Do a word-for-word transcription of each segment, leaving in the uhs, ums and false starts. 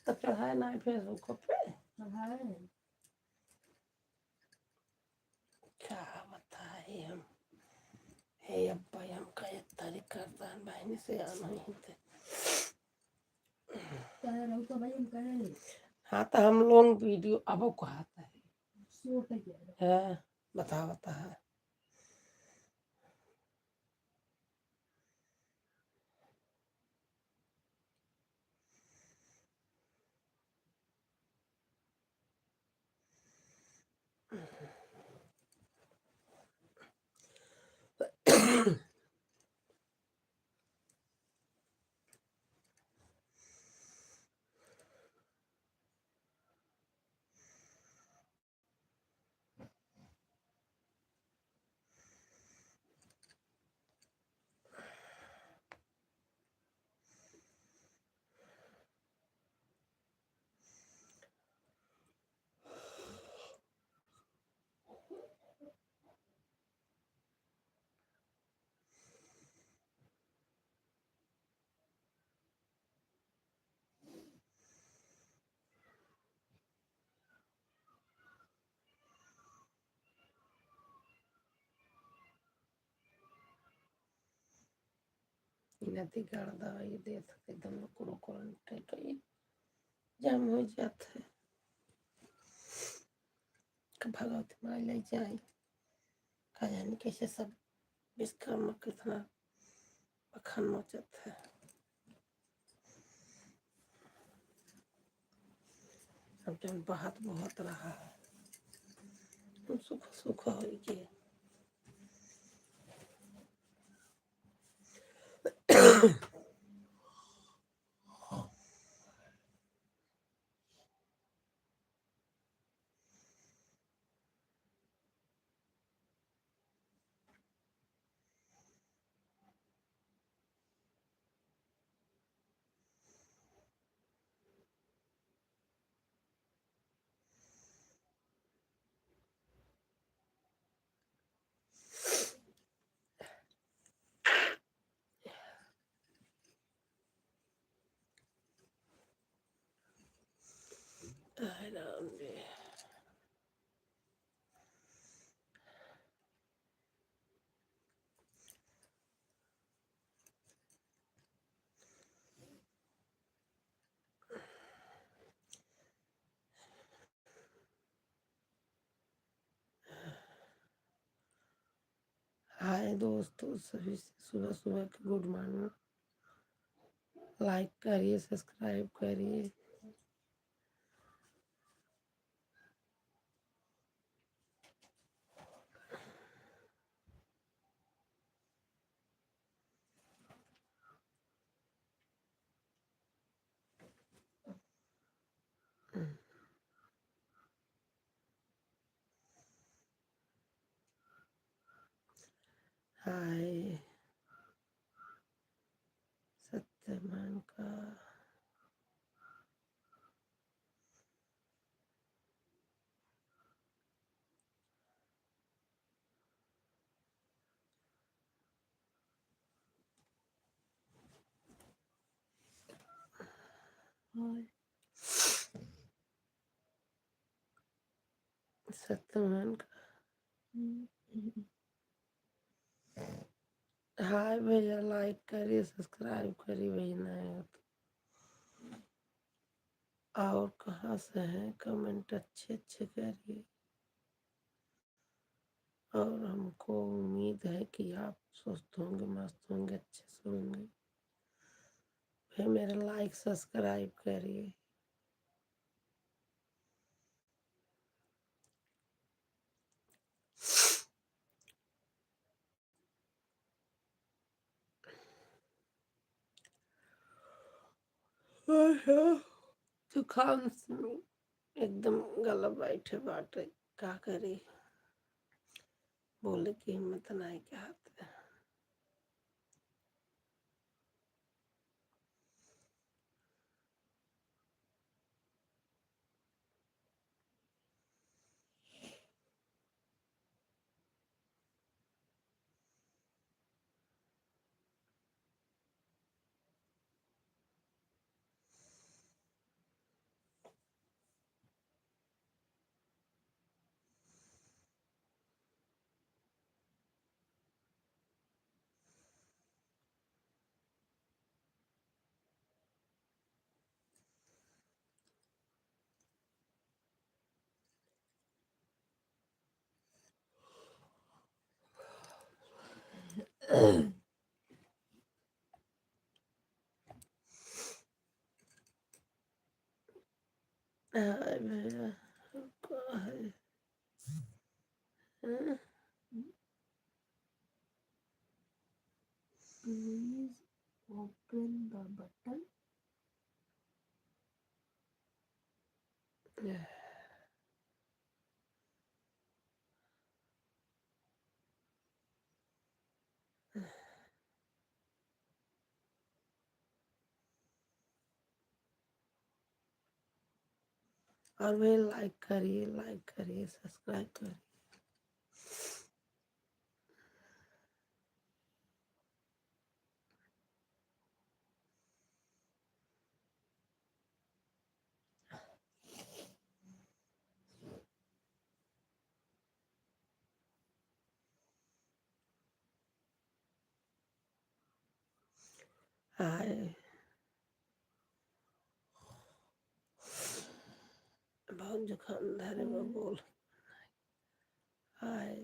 तो चढ़ाए ना Facebook पे। चढ़ाए। क्या बताए हम? हे अब्बा, हम का एक तारीख करता है, बहनी से आना ही थे। हाँ, तो हम long video अब कहता है। हाँ, बता, बता। इनती गाड़ दवाई देत हत, एकदम कुड़ो कुड़न टेटोई जाम हो जात है। भगवती माई ले जाई, का जानी कैसे सब विश्वकर्मा कितना बखान मचत है। अब जौन बहत बहुत रहा है, हम सुख सुख होई के। आय राम रे। हाय दोस्तों, सभी से सुबह सुबह के good morning। Like करिए, subscribe करिए। हाय सत्यमान का। हाय। सत्यमान का। हाय भैया, like करिए, subscribe करिए भैया, नए हो तो। और कहाँ से हैं, comment अच्छे अच्छे करिए। और हमको उम्मीद है कि आप स्वस्थ होंगे, मस्त होंगे, अच्छे से होंगे। फिर मेरा like subscribe करिए। जुकाम से एकदम गला बैठे बाटे, का करी, बोले की हिम्मत नाई कहत। हाय भैया, का है? हैं? Please open the button. और भाई, like करिए, like करिए, subscribe करिए। हाय। बहुत जुकाम धरे बा, बोल। हाय।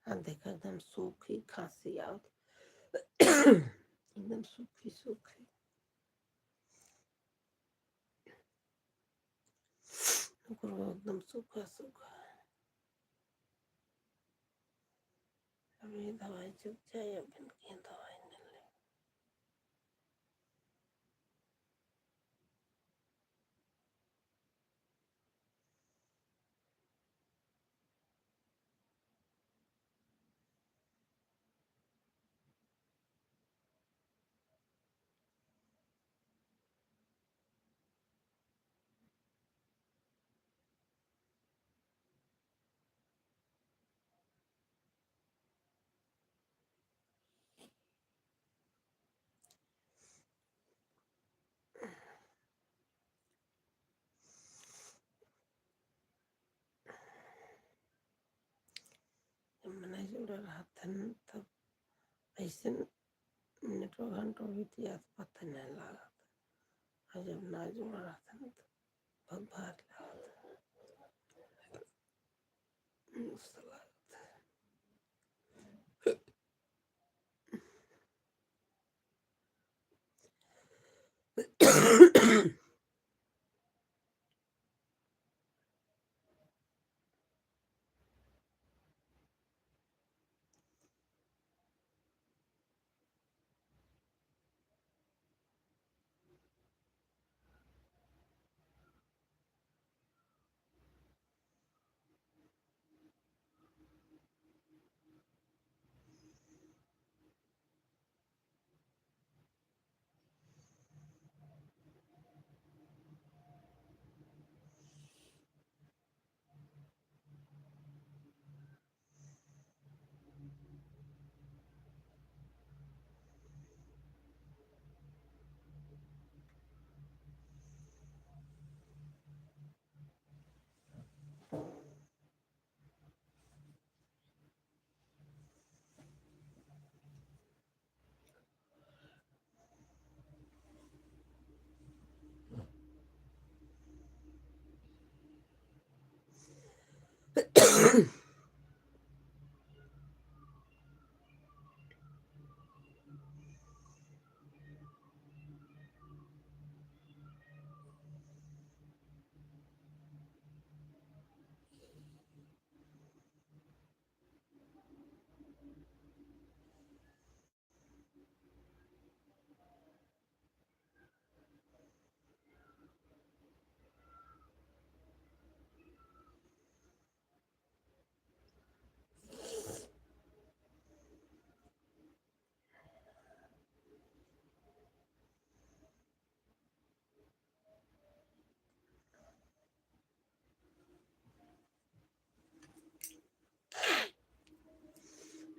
हाँ, देखा, एकदम सूखी खांसी आवत। एकदम सूखी, सूखी। ओकरो एकदम सूखा, सूखा। अब ये दवाई चुप जाए, अब इनकी दवाई मिल ले। जब मने जुड़ा रहत हन, तब ऐसे मिनटों घंटों बीत जात, पता नहीं लागत। और जब ना जुड़ा रहत हन, तो बहुत भारी लागत। मस्त लागत।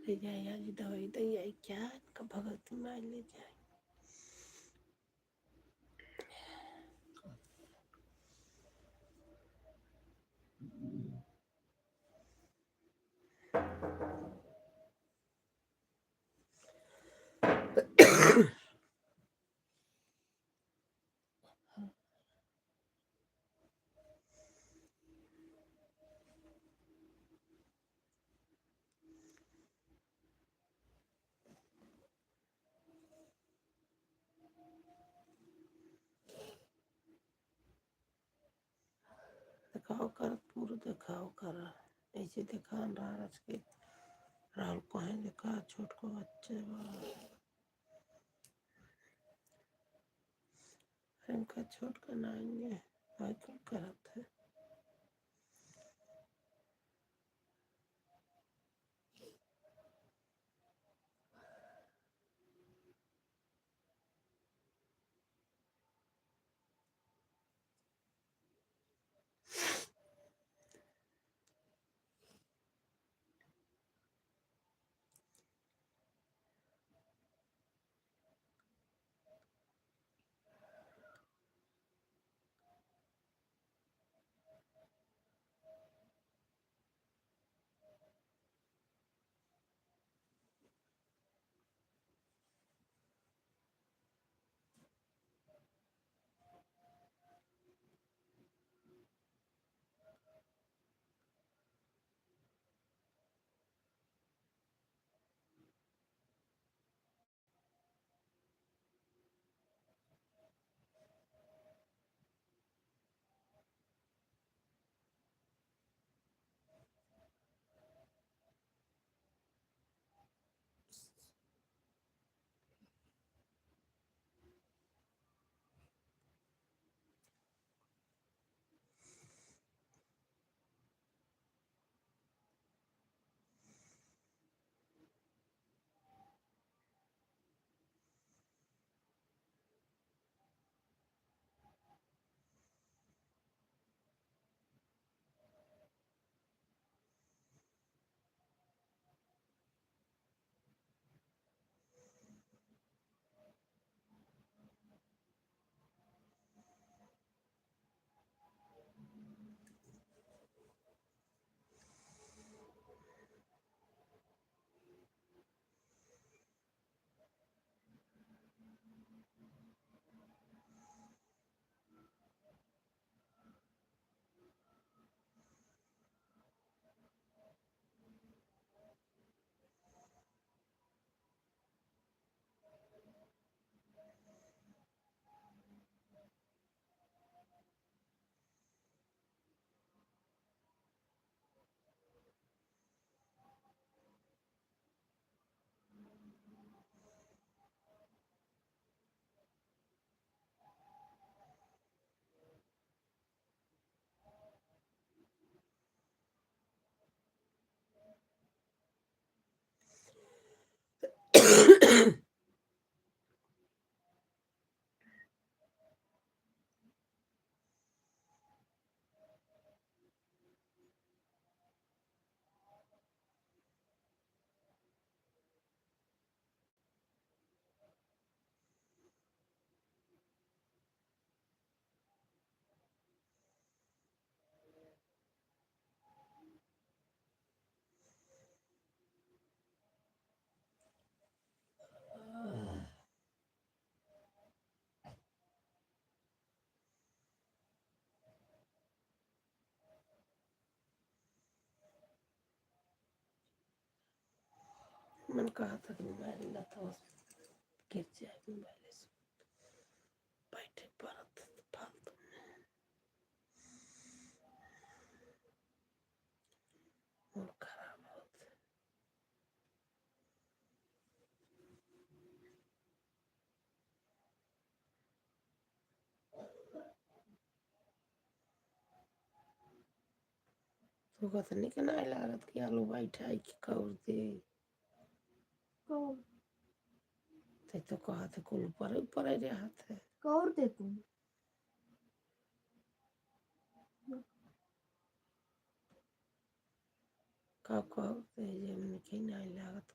ले जाए, आज दवाई दे आई क्या, इनका भगवती माई ले जाए। देखाव कर, पूरा देखाव कर। ऐसे देखा ना रच के रहल कहीं देखा, छोट को बच्चे बा। इनका छोट का नाइए, भाई कुल करत है। मन कहत है कि मोबाइल ला तो गिर जाए मोबाइल से। बैठे पड़त फालतू में। मूड खराब होत। तो कहत नहीं कि नाहीं लागत कि आलू बैठा है कि कौर दे। कौर? ते तो कहत है कुल ऊपर, ऊपर ही रहत है। कौर दे तू। का कहत है जे हमने कहीं नाहीं लागत।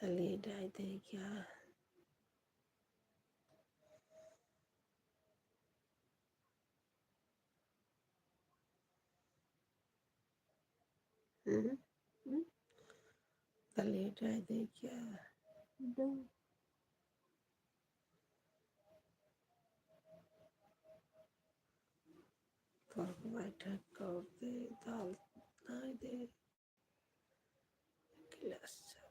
चलिए, डाल दे क्या? हम्म, हम्म। चलिए, डाल दे क्या? दो। तोर बैठक कर दे, दाल डाल दे। गिलास चावल।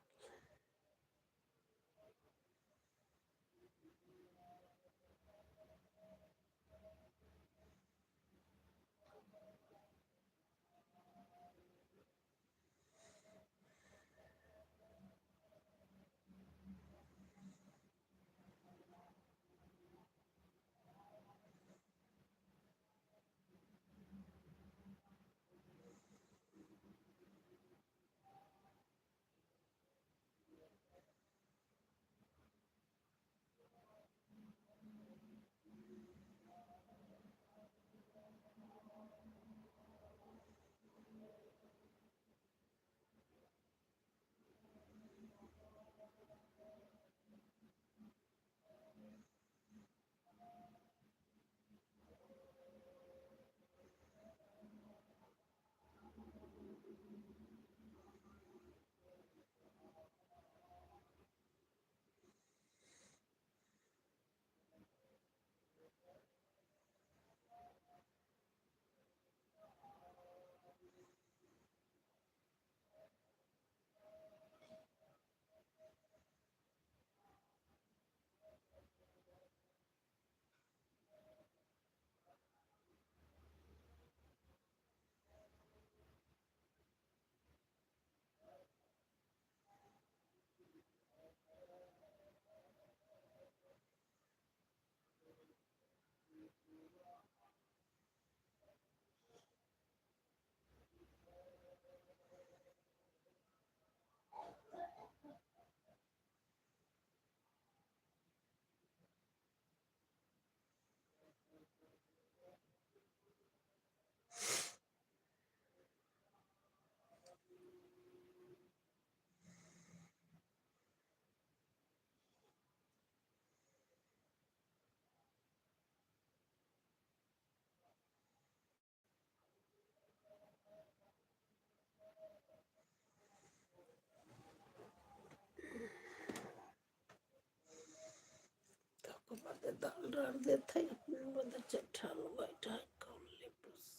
तब के बाद दाल डाल देत है, अपने बदे चट्ठान बैठा है, कौन ले बस।